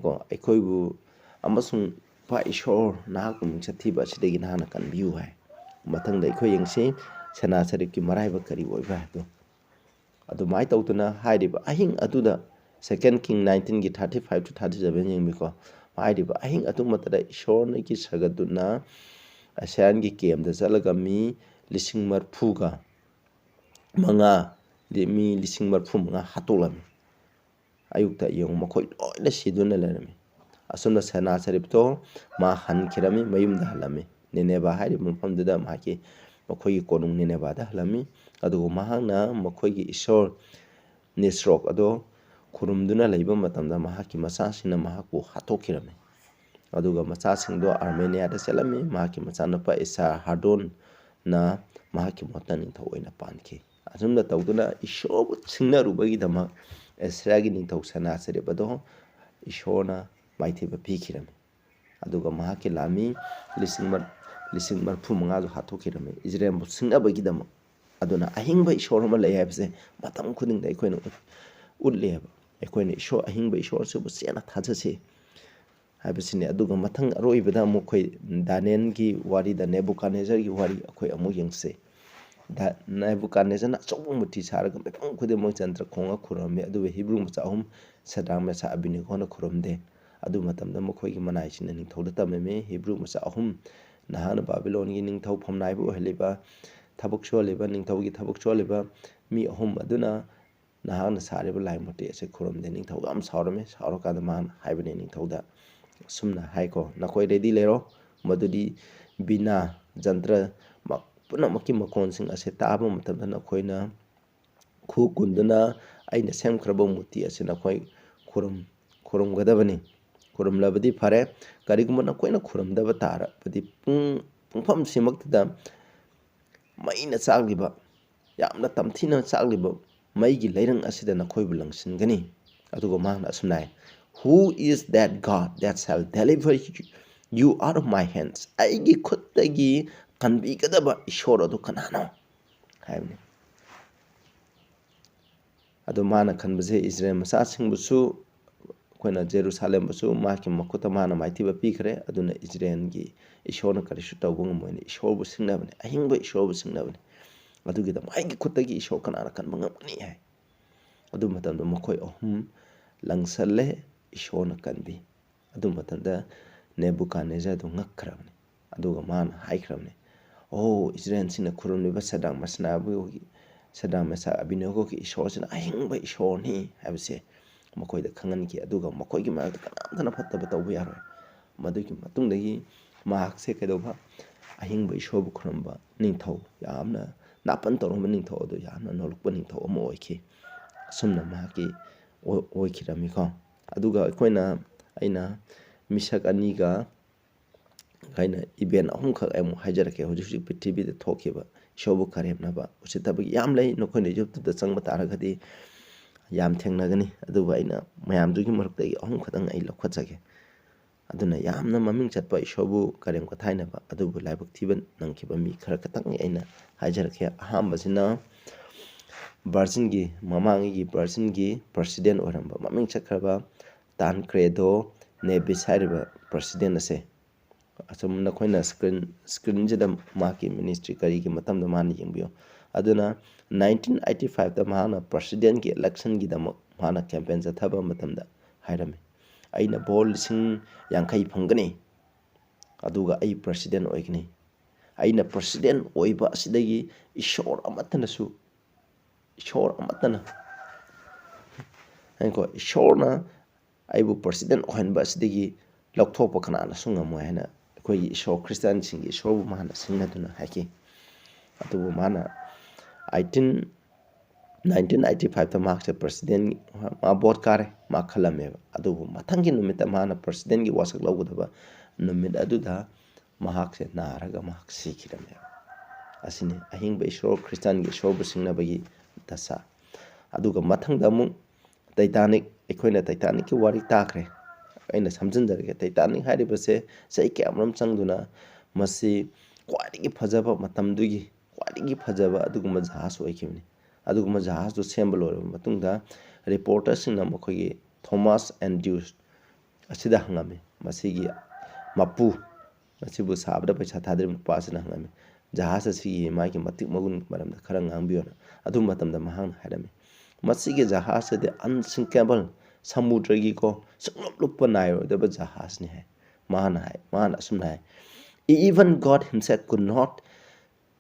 ꯀꯣ, ꯑꯩꯈꯣꯏꯕꯨ ꯑꯃꯁꯨꯡ ꯏꯄꯥ ꯏꯁꯣꯔ, ꯅꯍꯥꯛꯄꯨ ꯃꯤꯡꯆꯠ ꯊꯤꯕ ꯑꯁꯤꯗꯒꯤ ꯅꯍꯥꯛꯅ ꯀꯟꯕꯤꯌꯨ ꯍꯥꯏ꯫ ꯃꯊꯪꯗ ꯑꯩꯈꯣꯏ ꯌꯦꯡꯁꯤ, ꯁꯦꯅꯥꯁꯔꯤꯞꯀꯤ ꯃꯔꯥꯏꯕꯛ ꯀꯔꯤ ꯑꯣꯏꯕ꯭ꯔꯥ ꯍꯥꯏꯕꯗꯣ꯫ ꯑꯗꯨꯃꯥꯏꯅ ꯇꯧꯗꯅ ꯍꯥꯏꯔꯤꯕ ꯑꯍꯤꯡ ꯑꯗꯨꯗ, Second King nineteenꯒꯤ thirty five to thirty seven ꯌꯦꯡꯕꯤꯀꯣ꯫ ꯍꯥꯏꯔꯤꯕ ꯑꯍꯤꯡ ꯑꯗꯨꯃꯛꯇꯗ ꯏꯁꯣꯔꯅꯒꯤ ꯁꯒꯠꯗꯨꯅ ꯑꯁꯤꯔꯤꯌꯥꯟꯒꯤ ꯀꯦꯝꯗ ꯆꯠꯂꯒ ꯃꯤ ꯂꯤꯁꯤꯡ ꯃꯔꯤꯐꯨꯒ ꯃꯉꯥ, ꯃꯤ ꯂꯤꯁꯤꯡ ꯃꯔꯤꯐꯨ ꯃꯉꯥ ꯍꯥꯠꯇꯣꯛꯂꯝꯃꯤ꯫ ꯑꯌꯨꯛꯇ ꯌꯦꯡꯉꯨ, ꯃꯈꯣꯏ ꯂꯣꯏꯅ ꯁꯤꯗꯨꯅ ꯂꯩꯔꯝꯃꯤ꯫ ꯑꯁꯨꯝꯅ ꯁꯦꯅꯥꯁꯔꯤꯞꯇꯣ ꯃꯥ ꯍꯟꯈꯤꯔꯝꯃꯤ, ꯃꯌꯨꯝꯗ ꯍꯜꯂꯝꯃꯤ꯫ ꯅꯤꯅꯦꯕꯥ ꯍꯥꯏꯔꯤꯕ ꯃꯐꯝꯗꯨꯗ ꯃꯍꯥꯛꯀꯤ, ꯃꯈꯣꯏꯒꯤ ꯀꯣꯅꯨꯡ ꯅꯤꯅꯦꯕꯥꯗ ꯍꯜꯂꯝꯃꯤ꯫ ꯑꯗꯨꯒ ꯃꯍꯥꯛꯅ ꯃꯈꯣꯏꯒꯤ ꯏꯁꯣꯔ ꯅꯤꯁꯔꯣꯛ ꯑꯗꯣ ꯈꯨꯔꯨꯝꯗꯨꯅ ꯂꯩꯕ ꯃꯇꯝꯗ ꯃꯍꯥꯛꯀꯤ ꯃꯆꯥꯁꯤꯡꯅ ꯃꯍꯥꯛꯄꯨ ꯍꯥꯠꯇꯣꯛꯈꯤꯔꯝꯃꯤ꯫ ꯑꯗꯨꯒ ꯃꯆꯥꯁꯤꯡꯗꯣ ꯑꯥꯔꯃꯦꯅꯤꯌꯥꯗ ꯆꯠꯂꯝꯃꯤ꯫ ꯃꯍꯥꯛꯀꯤ ꯃꯆꯥꯅꯨꯄꯥ ꯏꯁꯥ ꯍꯥꯔꯗꯣꯟꯅ ꯃꯍꯥꯛꯀꯤ ꯃꯍꯨꯠꯇ ꯅꯤꯡꯊꯧ ꯑꯣꯏꯅ ꯄꯥꯟꯈꯤ꯫ ꯑꯁꯨꯝꯅ ꯇꯧꯗꯨꯅ ꯏꯁꯣꯔꯕꯨ ꯁꯤꯡꯅꯔꯨꯕꯒꯤꯗꯃꯛ ꯑꯦꯁꯤꯌꯥꯒꯤ ꯅꯤꯡꯊꯧ ꯁꯅꯥꯆꯔꯤꯞ ꯑꯗꯣ ꯏꯁꯣꯔꯅ ꯃꯥꯏꯊꯤꯕ ꯄꯤꯈꯤꯔꯝꯃꯤ꯫ ꯑꯗꯨꯒ ꯃꯍꯥꯛꯀꯤ ꯂꯥꯟꯃꯤ ꯂꯤꯁꯤꯡ ꯃꯔ-, ꯂꯤꯁꯤꯡ ꯃꯔꯤꯐꯨ ꯃꯉꯥꯁꯨ ꯍꯥꯠꯇꯣꯛꯈꯤꯔꯝꯃꯤ ꯏꯖꯔꯦꯜꯕꯨ ꯁꯤꯡꯅꯕꯒꯤꯗꯃꯛ꯫ ꯑꯗꯨꯅ ꯑꯍꯤꯡꯕ ꯏꯁꯣꯔ ꯑꯃ ꯂꯩ ꯍꯥꯏꯕꯁꯦ ꯃꯇꯝ ꯈꯨꯗꯤꯡꯗ ꯑꯩꯈꯣꯏꯅ ꯎꯠ-, ꯎꯠꯂꯦꯕ꯫ ꯑꯩꯈꯣꯏꯅ ꯏꯁꯣꯔ, ꯑꯍꯤꯡꯕ ꯏꯁꯣꯔꯁꯤꯕꯨ ꯆꯦꯠꯅ ꯊꯥꯖꯁꯤ ꯍꯥꯏꯕꯁꯤꯅꯤ꯫ ꯑꯗꯨꯒ ꯃꯊꯪ ꯑꯔꯣꯏꯕꯗ ꯑꯃꯨꯛ ꯑꯩꯈꯣꯏ ꯗꯥꯅꯤꯌꯦꯜꯒꯤ ꯋꯥꯔꯤꯗ, ꯅꯦꯕꯨꯀꯥꯗꯅꯦꯖꯔꯒꯤ ꯋꯥꯔꯤ ꯑꯩꯈꯣꯏ ꯑꯃꯨꯛ ꯌꯦꯡꯁꯤ꯫ ꯗ-, ꯅꯦꯕꯨꯀꯥꯗꯅꯦꯖꯔꯅ ꯑꯆꯧꯕ ꯃꯨꯔꯇꯤ ꯁꯥꯔꯒ ꯃꯐꯝ ꯈꯨꯗꯤꯡꯃꯛ ꯖꯟꯇ꯭ꯔ ꯈꯣꯡꯉ ꯈꯨꯔꯨꯝꯃꯤ, ꯑꯗꯨꯕꯨ ꯍꯤꯕ꯭ꯔꯨ ꯃꯆꯥ ꯑꯍꯨꯝ, ꯁꯗ꯭ꯔꯥꯛ, ꯃꯦꯁꯥꯛ, ꯑꯕꯦꯗꯅꯦꯒꯣꯅ ꯈꯨꯔꯨꯝꯗꯦ꯫ ꯑꯗꯨ ꯃꯇꯝꯗ ꯃꯈꯣꯏꯒꯤ ꯃꯅꯥꯏꯁꯤꯡꯅ ꯅꯤꯡꯊꯧꯗ ꯇꯝꯂꯝꯃꯤ, ꯍꯤꯕ꯭ꯔꯨ ꯃꯆꯥ ꯑꯍꯨꯝ, ꯅꯍꯥꯛꯅ ꯕꯥꯕꯤꯂꯣꯟꯒꯤ ꯅꯤꯡꯊꯧ ꯐꯝꯅꯥꯏꯕ ꯑꯣꯏꯍꯜꯂꯤꯕ, ꯊꯕꯛ ꯁꯨꯍꯜꯂꯤꯕ, ꯅꯤꯡꯊꯧꯒꯤ ꯊꯕꯛ ꯁꯨꯍꯜꯂꯤꯕ ꯃꯤ ꯑꯍꯨꯝ ꯑꯗꯨꯅ ꯅꯍꯥꯛꯅ ꯁꯥꯔꯤꯕ ꯂꯥꯏ ꯃꯨꯔꯇꯤ ꯑꯁꯤ ꯈꯨꯔꯨꯝꯗꯦ꯫ ꯅꯤꯡꯊꯧ ꯌꯥꯝ ꯁꯥꯎꯔꯝꯃꯤ꯫ ꯁꯥꯎꯔꯀꯥꯟꯗ ꯃꯥꯅ ꯍꯥꯏꯕꯅꯤ ꯅꯤꯡꯊꯧꯗ, ꯑꯁꯨꯝꯅ ꯍꯥꯏꯀꯣ, "ꯅꯈꯣꯏ ꯔꯦꯗꯤ ꯂꯩꯔꯣ, ꯃꯗꯨꯗꯤ ꯕꯤꯅꯥ, ꯖꯟꯇ꯭ꯔ ꯃ-, ꯄꯨꯝꯅꯃꯛꯀꯤ ꯃꯈꯣꯟꯁꯤꯡ ꯑꯁꯤ ꯇꯥꯕ ꯃꯇꯝꯗ ꯅꯈꯣꯏꯅ ꯈꯨ ꯀꯨꯟꯗꯨꯅ ꯑꯩꯅ ꯁꯦꯝꯈ꯭ꯔꯕ ꯃꯨꯔꯇꯤ ꯑꯁꯤ ꯅꯈꯣꯏ ꯈꯨꯔꯨꯝ-, ꯈꯨꯔꯨꯝꯒꯗꯕꯅꯤ꯫ ꯈꯨꯔꯨꯝꯂꯕꯗꯤ ꯐꯔꯦ꯫ ꯀꯔꯤꯒꯨꯝꯕ ꯅꯈꯣꯏꯅ ꯈꯨꯔꯨꯝꯗꯕ ꯇꯥꯔꯕꯗꯤ ꯄꯨꯡ, ꯄꯨꯡꯐꯝꯁꯤꯃꯛꯇꯗ ꯃꯩꯅ ꯆꯥꯛꯂꯤꯕ, ꯌꯥꯝꯅ ꯇꯝꯊꯤꯅ ꯆꯥꯛꯂꯤꯕ ꯃꯩꯒꯤ ꯂꯩꯔꯪ ꯑꯁꯤꯗ ꯅꯈꯣꯏꯕꯨ ꯂꯪꯁꯤꯟꯒꯅꯤ"꯫ ꯑꯗꯨꯒ ꯃꯍꯥꯛꯅ ꯑꯁꯨꯝꯅ ꯍꯥꯏ, "Who is that God that shall deliver you out of my hands?" ꯑꯩꯒꯤ ꯈꯨꯠꯇꯒꯤ ꯀꯟꯕꯤꯒꯗꯕ ꯏꯁꯣꯔ ꯑꯗꯨ ꯀꯅꯥꯅꯣ ꯍꯥꯏꯕꯅꯤ꯫ ꯑꯗꯣ ꯃꯥꯅ ꯈꯟꯕꯁꯦ ꯏꯖꯔꯦꯜ ꯃꯆꯥꯁꯤꯡꯕꯨꯁꯨ ꯑꯩꯈꯣꯏꯅ ꯖꯦꯔꯨꯁꯥꯂꯦꯝꯕꯨꯁꯨ ꯃꯍꯥꯛꯀꯤ ꯃꯈꯨꯠꯇ ꯃꯥꯅ ꯃꯥꯏꯊꯤꯕ ꯄꯤꯈ꯭ꯔꯦ꯫ ꯑꯗꯨꯅ ꯏꯖꯔꯦꯜꯒꯤ ꯏꯁꯣꯔꯅ ꯀꯔꯤꯁꯨ ꯇꯧꯕ ꯉꯝꯃꯣꯏꯅ ꯏꯁꯣꯔꯕꯨ ꯁꯤꯡꯅꯕꯅꯤ, ꯑꯍꯤꯡꯕ ꯏꯁꯣꯔꯕꯨ ꯁꯤꯡꯅꯕꯅꯤ꯫ ꯑꯗꯨꯒꯤꯗꯃꯛ ꯑꯩꯒꯤ ꯈꯨꯠꯇꯒꯤ ꯏꯁꯣꯔ ꯀꯅꯥꯅ ꯀꯟꯕ ꯉꯝꯒꯅꯤ ꯍꯥꯏ꯫ ꯑꯗꯨ ꯃꯇꯝꯗ ꯃꯈꯣꯏ ꯑꯍꯨꯝ ꯂꯪꯁꯜꯂꯦ, ꯏꯁꯣꯔꯅ ꯀꯟꯕꯤ꯫ ꯑꯗꯨ ꯃꯇꯝꯗ ꯅꯦꯕꯨꯀꯥꯗꯅꯦꯖꯔꯗꯨ ꯉꯛꯈ꯭ꯔꯕꯅꯤ꯫ ꯑꯗꯨꯒ ꯃꯥꯅ ꯍꯥꯏꯈ꯭ꯔꯕꯅꯤ, "ꯑꯣ, ꯏꯖꯔꯦꯜꯁꯤꯡꯅ ꯈꯨꯔꯨꯝꯂꯤꯕ ꯁꯗ꯭ꯔꯛ, ꯃꯦꯁꯥꯛ, ꯑꯕꯦꯗꯅꯦꯒꯣꯒꯤ, ꯁꯗ꯭ꯔꯛ, ꯃꯦꯁꯥꯛ, ꯑꯕꯦꯗꯅꯦꯒꯣꯒꯤ ꯏꯁꯣꯔꯁꯤꯅ ꯑꯍꯤꯡꯕ ꯏꯁꯣꯔꯅꯤ" ꯍꯥꯏꯕꯁꯦ ꯃꯈꯣꯏꯗ ꯈꯪꯍꯟꯈꯤ꯫ ꯑꯗꯨꯒ ꯃꯈꯣꯏꯒꯤ ꯃꯔꯛꯇ ꯀꯅꯥꯝꯇꯅ ꯐꯠꯇꯕ ꯇꯧꯕ ꯌꯥꯔꯣꯏ꯫ ꯃꯗꯨꯒꯤ ꯃꯇꯨꯡꯗꯒꯤ ꯃꯍꯥꯛꯁꯦ ꯀꯩꯗꯧꯕ? ꯑꯍꯤꯡꯕ ꯏꯁꯣꯔꯕꯨ ꯈꯨꯔꯨꯝꯕ ꯅꯤꯡꯊꯧ, ꯌꯥꯝꯅ ꯅꯥꯄꯟ ꯇꯧꯔꯝꯕ ꯅꯤꯡꯊꯧ ꯑꯗꯨ ꯌꯥꯝꯅ ꯅꯣꯂꯨꯛꯄ ꯅꯤꯡꯊꯧ ꯑꯃ ꯑꯣꯏꯈꯤ꯫ ꯑꯁꯨꯝꯅ ꯃꯍꯥꯛꯀꯤ ꯑꯣꯏ-, ꯑꯣꯏꯈꯤꯔꯝꯃꯤꯀꯣ꯫ ꯑꯗꯨꯒ ꯑꯩꯈꯣꯏꯅ, ꯑꯩꯅ ꯃꯤꯁꯛ ꯑꯅꯤꯒ ꯑꯩꯅ event ꯑꯍꯨꯝꯈꯛ ꯑꯩ ꯑꯃꯨꯛ ꯍꯥꯏꯖꯔꯛꯀꯦ꯫ ꯍꯧꯖꯤꯛ ꯍꯧꯖꯤꯛ ꯄ꯭ꯔꯤꯊꯤꯕꯤꯗ ꯊꯣꯛꯈꯤꯕ ꯏꯁꯣꯔꯕꯨ ꯀꯔꯦꯝꯅꯕ ꯎꯁꯤꯠꯇꯕꯒꯤ ꯌꯥꯝ ꯂꯩ꯫ ꯅꯈꯣꯏꯅ YouTubeꯇ ꯆꯪꯕ ꯇꯥꯔꯒꯗꯤ ꯌꯥꯝ ꯊꯦꯡꯅꯒꯅꯤ꯫ ꯑꯗꯨꯕꯨ ꯑꯩꯅ ꯃꯌꯥꯝꯗꯨꯒꯤ ꯃꯔꯛꯇꯒꯤ ꯑꯍꯨꯝ ꯈꯛꯇꯪ ꯑꯩ ꯂꯧꯈꯠꯆꯒꯦ꯫ ꯑꯗꯨꯅ ꯌꯥꯝꯅ ꯃꯃꯤꯡ ꯆꯠꯄ ꯏꯁꯣꯔꯕꯨ ꯀꯔꯦꯝ ꯀꯊꯥꯏꯅꯕ ꯑꯗꯨꯕꯨ ꯂꯥꯏꯕꯛ ꯊꯤꯕ ꯅꯪꯈꯤꯕ ꯃꯤ ꯈꯔ ꯈꯛꯇꯪ ꯑꯩꯅ ꯍꯥꯏꯖꯔꯛꯀꯦ꯫ ꯑꯍꯥꯟꯕꯁꯤꯅ ꯚꯔꯖꯤꯟꯒꯤ, ꯃꯃꯥꯡꯉꯩꯒꯤ ꯚꯔꯖꯤꯟꯒꯤ president ꯑꯣꯏꯔꯝꯕ ꯃꯃꯤꯡ ꯆꯠꯈ꯭ꯔꯕ ꯇꯥꯟꯀ꯭ꯔꯦꯗꯣ ꯅꯦꯕꯤꯁ ꯍꯥꯏꯔꯤꯕ president ꯑꯁꯦ, ꯑꯁꯨꯝ ꯅꯈꯣꯏꯅ screen, screenꯁꯤꯗ ꯃꯍꯥꯛꯀꯤ ministry ꯀꯔꯤꯒꯤ ꯃꯇꯝꯗ ꯃꯥꯅ ꯌꯦꯡꯕꯤꯌꯨ꯫ ꯑꯗꯨꯅ nineteen eighty fiveꯇ ꯃꯍꯥꯛꯅ presidentꯀꯤ electionꯒꯤꯗꯃꯛ ꯃꯍꯥꯛꯅ campaign ꯆꯠꯊꯕ ꯃꯇꯝꯗ ꯍꯥꯏꯔꯝꯃꯤ, "ꯑꯩꯅ vote ꯂꯤꯁꯤꯡ ꯌꯥꯡꯈꯩ ꯐꯪꯒꯅꯤ, ꯑꯗꯨꯒ ꯑꯩ president ꯑꯣꯏꯒꯅꯤ꯫ ꯑꯩꯅ president ꯑꯣꯏꯕ ꯑꯁꯤꯗꯒꯤ ꯏꯁꯣꯔ ꯑꯃꯠꯇꯅꯁꯨ, ꯏꯁꯣꯔ ꯑꯃꯠꯇꯅ, ꯉꯥꯏꯈꯣ, ꯏꯁꯣꯔꯅ ꯑꯩꯕꯨ president ꯑꯣꯏꯍꯟꯕ ꯑꯁꯤꯗꯒꯤ ꯂꯧꯊꯣꯛꯄ ꯀꯅꯥꯅꯁꯨ ꯉꯝꯃꯣꯏ" ꯍꯥꯏꯅ ꯑꯩꯈꯣꯏꯒꯤ ꯏꯁꯣꯔ ꯈ꯭ꯔꯤꯁꯇꯥꯟꯁꯤꯡꯒꯤ ꯏꯁꯣꯔꯕꯨ ꯃꯥꯅ ꯁꯤꯡꯅꯗꯨꯅ ꯍꯥꯏꯈꯤ꯫ ꯑꯗꯨꯕꯨ ꯃꯥꯅ eighteen, nineteen eighty fiveꯇ ꯃꯍꯥꯛꯁꯦ president, ꯃꯥ vote ꯀꯥꯔꯦ, ꯃꯥ ꯈꯜꯂꯝꯃꯦꯕ꯫ ꯑꯗꯨꯕꯨ ꯃꯊꯪꯒꯤ ꯅꯨꯃꯤꯠꯇ ꯃꯥꯅ presidentꯀꯤ ꯋꯥꯁꯛ ꯂꯧꯒꯗꯕ ꯅꯨꯃꯤꯠ ꯑꯗꯨꯗ ꯃꯍꯥꯛꯁꯦ ꯅꯥꯔꯒ ꯃꯍꯥꯛ ꯁꯤꯈꯤꯔꯝꯃꯦꯕ꯫ ꯑꯁꯤꯅꯤ ꯑꯍꯤꯡꯕ ꯏꯁꯣꯔ, ꯈ꯭ꯔꯤꯁꯇꯥꯟꯒꯤ ꯏꯁꯣꯔꯕꯨ ꯁꯤꯡꯅꯕꯒꯤ ꯗꯁꯥ꯫ ꯑꯗꯨꯒ ꯃꯊꯪꯗ ꯑꯃꯨꯛ Titanic, ꯑꯩꯈꯣꯏꯅ Titanicꯀꯤ ꯋꯥꯔꯤ ꯇꯥꯈ꯭ꯔꯦ꯫ ꯑꯩꯅ ꯁꯝꯖꯤꯟꯖꯔꯒꯦ, Titanic ꯍꯥꯏꯔꯤꯕꯁꯦ ꯆꯍꯤ ꯀꯌꯥꯃꯔꯨꯝ ꯆꯪꯗꯨꯅ ꯃꯁꯤ ꯈ꯭ꯋꯥꯏꯗꯒꯤ ꯐꯖꯕ ꯃꯇꯝꯗꯨꯒꯤ ꯈ꯭ꯋꯥꯏꯗꯒꯤ ꯐꯖꯕ ꯑꯗꯨꯒꯨꯝꯕ ꯖꯍꯥꯖ ꯑꯣꯏꯈꯤꯕꯅꯤ꯫ ꯑꯗꯨꯒꯨꯝꯕ ꯖꯍꯥꯖꯇꯨ ꯁꯦꯝꯕ ꯂꯣꯏꯔꯕ ꯃꯇꯨꯡꯗ reporterꯁꯤꯡꯅ ꯃꯈꯣꯏꯒꯤ ꯊꯣꯃꯥꯁ ꯑꯦꯟꯗ꯭ꯔꯨꯁ ꯑꯁꯤꯗ ꯍꯪꯉꯝꯃꯤ꯫ ꯃꯁꯤꯒꯤ ꯃꯄꯨ, ꯃꯁꯤꯕꯨ ꯁꯥꯕꯗ ꯄꯩꯁꯥ ꯊꯥꯗꯔꯤꯕ ꯅꯨꯄꯥ ꯑꯁꯤꯅ ꯍꯪꯉꯝꯃꯤ, "ꯖꯍꯥꯖ ꯑꯁꯤꯒꯤ ꯃꯥꯒꯤ ꯃꯇꯤꯛ ꯃꯒꯨꯟꯒꯤ ꯃꯔꯝꯗ ꯈꯔ ꯉꯥꯡꯕꯤꯌꯨꯅ"꯫ ꯑꯗꯨ ꯃꯇꯝꯗ ꯃꯍꯥꯛꯅ ꯍꯥꯏꯔꯝꯃꯤ, "ꯃꯁꯤꯒꯤ ꯖꯍꯥꯖ ꯑꯁꯤꯗꯤ unsinkable, ꯁꯃꯨꯗ꯭ꯔꯒꯤꯀꯣ ꯁꯨꯡꯂꯨꯞ ꯂꯨꯞꯄ ꯅꯥꯏꯔꯣꯏꯗꯕ ꯖꯍꯥꯖꯅꯤ" ꯍꯥꯏ꯫ ꯃꯥꯅ ꯍꯥꯏ, ꯃꯥꯅ ꯑꯁꯨꯝꯅ ꯍꯥꯏ, "Even God himself could not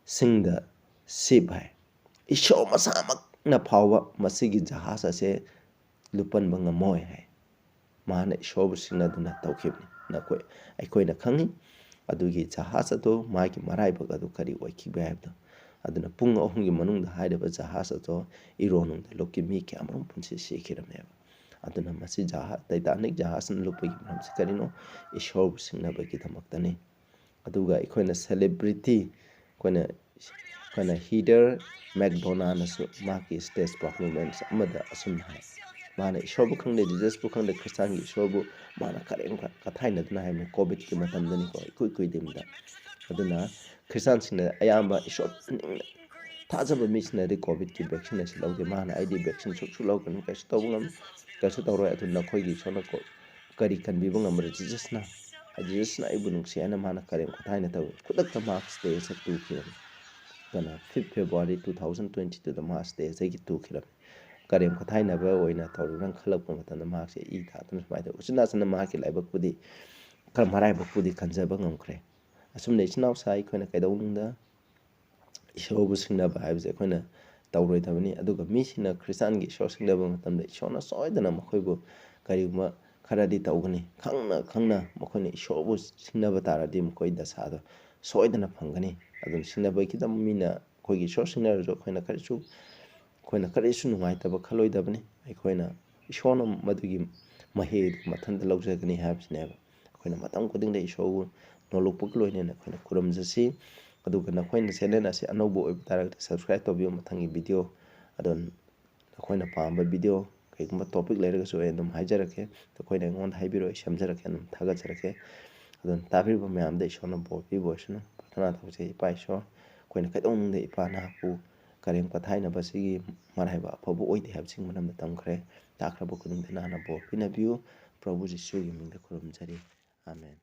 sink the ship" ꯍꯥꯏ꯫ ꯏꯁꯣꯔ ꯃꯁꯥꯃꯛꯅ ꯐꯥꯎꯕ ꯃꯁꯤꯒꯤ ꯖꯍꯥꯖ ꯑꯁꯦ ꯂꯨꯞꯄꯟꯕ ꯉꯝꯃꯣꯏ ꯍꯥꯏ꯫ ꯃꯥꯅ ꯏꯁꯣꯔꯕꯨ ꯁꯤꯡꯅꯗꯨꯅ ꯇꯧꯈꯤꯕꯅꯤ꯫ ꯅꯈꯣꯏ, ꯑꯩꯈꯣꯏꯅ ꯈꯪꯉꯤ ꯑꯗꯨꯒꯤ ꯖꯍꯥꯖ ꯑꯗꯣ, ꯃꯥꯒꯤ ꯃꯔꯥꯏꯕꯛ ꯑꯗꯨ ꯀꯔꯤ ꯑꯣꯏꯈꯤꯕꯒꯦ ꯍꯥꯏꯕꯗꯣ꯫ ꯑꯗꯨꯅ ꯄꯨꯡ ꯑꯍꯨꯝꯒꯤ ꯃꯅꯨꯡꯗ ꯍꯥꯏꯔꯤꯕ ꯖꯍꯥꯖ ꯑꯗꯣ ꯏꯔꯣꯟꯅꯨꯡꯗ ꯂꯨꯞꯈꯤ, ꯃꯤ ꯀꯌꯥꯃꯔꯨꯝ ꯄꯨꯟꯁꯤ ꯁꯤꯈꯤꯔꯝꯃꯦꯕ꯫ ꯑꯗꯨꯅ ꯃꯁꯤ ꯖꯍꯥꯖ, ꯇꯥꯏꯇꯥꯅꯤꯛ ꯖꯍꯥꯖꯅ ꯂꯨꯞꯄꯒꯤ ꯃꯔꯝꯁꯤ ꯀꯔꯤꯅꯣ? ꯏꯁꯣꯔꯕꯨ ꯁꯤꯡꯅꯕꯒꯤꯗꯃꯛꯇꯅꯤ꯫ ꯑꯗꯨꯒ ꯑꯩꯈꯣꯏꯅ celebrity, ꯑꯩꯈꯣꯏꯅ, ꯑꯩꯈꯣꯏꯅ ꯍꯤꯗꯔ ꯃꯦꯛꯗꯣꯅꯥꯅꯁꯨ ꯃꯍꯥꯛꯀꯤ stage performance ꯑꯃꯗ ꯑꯁꯨꯝꯅ ꯍꯥꯏ, ꯃꯥꯅ ꯏꯁꯣꯔꯕꯨ ꯈꯪꯗꯦ, ꯖꯤꯖꯁꯄꯨ ꯈꯪꯗꯦ, ꯈ꯭ꯔꯤꯁꯇꯥꯟꯒꯤ ꯏꯁꯣꯔꯕꯨ ꯃꯥꯅ ꯀꯔꯦꯝ ꯀ-, ꯀꯊꯥꯏꯅꯗꯨꯅ ꯍꯥꯏꯕꯅꯤ꯫ ꯀꯣꯚꯤꯗꯀꯤ ꯃꯇꯝꯗꯅꯤꯀꯣ, ꯏꯀꯨꯏ ꯀꯨꯏꯗ꯭ꯔꯤꯕꯗ꯫ ꯑꯗꯨꯅ ꯈ꯭ꯔꯤꯁꯇꯥꯟꯁꯤꯡꯅ ꯑꯌꯥꯝꯕ ꯏꯁꯣꯔ ꯅꯤꯡꯅ ꯊꯥꯖꯕ ꯃꯤꯁꯤꯡꯅꯗꯤ ꯀꯣꯚꯤꯗꯀꯤ vaccine ꯑꯁꯤ ꯂꯧꯗꯦ꯫ ꯃꯥꯅ, "ꯑꯩꯗꯤ vaccine ꯁꯨꯛꯁꯨ ꯂꯧꯒꯅꯨ, ꯀꯩꯁꯨ ꯇꯧꯕ ꯉꯝ-, ꯀꯩꯁꯨ ꯇꯧꯔꯣꯏ, ꯑꯗꯨ ꯅꯈꯣꯏꯒꯤ ꯏꯁꯣꯔꯅ ꯀꯣ-, ꯀꯔꯤ ꯀꯟꯕꯤꯕ ꯉꯝꯕ꯭ꯔꯥ?" ꯖꯤꯖꯁꯅ, ꯖꯤꯖꯁꯅ ꯑꯩꯕꯨ ꯅꯨꯡꯁꯤ ꯍꯥꯏꯅ ꯃꯥꯅ ꯀꯔꯦꯝ ꯀꯊꯥꯏꯅ ꯇꯧꯏ꯫ ꯈꯨꯗꯛꯇ ꯃꯍꯥꯛ stage ꯇꯨꯈꯤꯕꯅꯤ꯫ ꯀꯩꯅꯣ, fifth February two thousand twenty twoꯗ ꯃꯍꯥꯛ stage ꯇꯒꯤ ꯇꯨꯈꯤꯔꯝꯃꯤ꯫ ꯀꯔꯦꯝ ꯀꯊꯥꯏꯅꯕ ꯑꯣꯏꯅ ꯇꯧꯔꯤꯕ꯭ꯔꯥ ꯈꯜꯂꯛꯄ ꯃꯇꯝꯗ ꯃꯍꯥꯛꯁꯦ ꯏ ꯊꯥꯗꯨꯅ ꯁꯨꯃꯥꯏꯅ ꯇꯧꯏ꯫ ꯎꯆꯤꯟ ꯅꯥꯆꯤꯟꯅ ꯃꯍꯥꯛꯀꯤ ꯂꯥꯏꯕꯛꯄꯨꯗꯤ, ꯈꯔ ꯃꯔꯥꯏꯕꯛꯄꯨꯗꯤ ꯀꯟꯖꯕ ꯉꯝꯈ꯭ꯔꯦ꯫ ꯑꯁꯨꯝꯅ ꯏꯆꯤꯟ ꯏꯅꯥꯎꯁꯥ ꯑꯩꯈꯣꯏꯅ ꯀꯩꯗꯧꯅꯨꯡꯗ ꯏꯁꯣꯔꯕꯨ ꯁꯤꯡꯅꯕ ꯍꯥꯏꯕꯁꯦ ꯑꯩꯈꯣꯏꯅ ꯇꯧꯔꯣꯏꯗꯕꯅꯤ꯫ ꯑꯗꯨꯒ ꯃꯤꯁꯤꯡꯅ ꯈ꯭ꯔꯤꯁꯇꯥꯟꯒꯤ ꯏꯁꯣꯔ ꯁꯤꯡꯅꯕ ꯃꯇꯝꯗ ꯏꯁꯣꯔꯅ ꯁꯣꯏꯗꯅ ꯃꯈꯣꯏꯕꯨ ꯀꯔꯤꯒꯨꯝꯕ ꯈꯔꯗꯤ ꯇꯧꯒꯅꯤ꯫ ꯈꯪꯅ ꯈꯪꯅ ꯃꯈꯣꯏꯅ ꯏꯁꯣꯔꯕꯨ ꯁꯤꯡꯅꯕ ꯇꯥꯔꯗꯤ ꯃꯈꯣꯏ ꯗꯁꯥꯗꯣ ꯁꯣꯏꯗꯅ ꯐꯪꯒꯅꯤ꯫ ꯑꯗꯨꯅ ꯁꯤꯡꯅꯕꯒꯤꯗꯃꯛ ꯃꯤꯅ ꯑꯩꯈꯣꯏꯒꯤ ꯏꯁꯣꯔ ꯁꯤꯡꯅꯔꯁꯨ ꯑꯩꯈꯣꯏꯅ ꯀꯔꯤꯁꯨ, ꯑꯩꯈꯣꯏꯅ ꯀꯔꯤꯁꯨ ꯅꯨꯡꯉꯥꯏꯇꯕ ꯈꯜꯂꯣꯏꯗꯕꯅꯤ꯫ ꯑꯩꯈꯣꯏꯅ ꯏꯁꯣꯔꯅ ꯃꯗꯨꯒꯤ ꯃꯍꯩ ꯑꯗꯨ ꯃꯊꯟꯇ ꯂꯧꯖꯒꯅꯤ ꯍꯥꯏꯕꯁꯤꯅꯦꯕ꯫ ꯑꯩꯈꯣꯏꯅ ꯃꯇꯝ ꯈꯨꯗꯤꯡꯗ ꯏꯁꯣꯔꯕꯨ ꯅꯣꯂꯨꯛꯄꯒ ꯂꯣꯏꯅꯅ ꯑꯩꯈꯣꯏꯅ ꯈꯨꯔꯨꯝꯖꯁꯤ꯫ ꯑꯗꯨꯒ ꯅꯈꯣꯏꯅ channel ꯑꯁꯤ ꯑꯅꯧꯕ ꯑꯣꯏꯕ ꯇꯥꯔꯒꯗꯤ subscribe ꯇꯧꯕꯤꯌꯨ꯫ ꯃꯊꯪꯒꯤ video ꯑꯗꯣ ꯅꯈꯣꯏꯅ ꯄꯥꯝꯕ video ꯀꯩꯒꯨꯝꯕ topic ꯂꯩꯔꯒꯁꯨ ꯑꯩ ꯑꯗꯨꯝ ꯍꯥꯏꯖꯔꯛꯀꯦ꯫ ꯅꯈꯣꯏꯅ ꯑꯩꯉꯣꯟꯗ ꯍꯥꯏꯕꯤꯔꯛꯑꯣ, ꯑꯩ ꯁꯦꯝꯖꯔꯛꯀꯦ, ꯑꯗꯨꯝ ꯊꯥꯒꯠꯆꯔꯛꯀꯦ꯫ ꯑꯗꯨꯅ ꯇꯥꯕꯤꯔꯤꯕ ꯃꯌꯥꯝꯗ ꯏꯁꯣꯔꯅ ꯕꯣꯔ ꯄꯤꯕ ꯑꯣꯏꯁꯅꯨ꯫ ꯄ꯭ꯔꯥꯊꯅꯥ ꯇꯧꯖꯩ꯫ ꯏꯄꯥ ꯏꯁꯣꯔ, ꯑꯩꯈꯣꯏꯅ ꯀꯩꯗꯧꯅꯨꯡꯗ ꯏꯄꯥ ꯅꯍꯥꯛꯄꯨ ꯀꯔꯦꯝ ꯀꯊꯥꯏꯅꯕꯁꯤꯒꯤ ꯃꯔꯥꯏꯕꯛ ꯑꯐꯕ ꯑꯣꯏꯗꯦ ꯍꯥꯏꯕꯁꯤꯒꯤ ꯃꯔꯝꯗ ꯇꯝꯈ꯭ꯔꯦ꯫ ꯇꯥꯈ꯭ꯔꯕ ꯈꯨꯗꯤꯡꯗ ꯅꯍꯥꯛꯅ ꯕꯣꯔ ꯄꯤꯅꯕꯤꯌꯨ꯫ ꯄ꯭ꯔꯚꯨ ꯖꯤꯁꯨꯒꯤ ꯃꯤꯡꯗ ꯈꯨꯔꯨꯝꯖꯔꯤ꯫ ꯑꯥꯃꯦꯟ꯫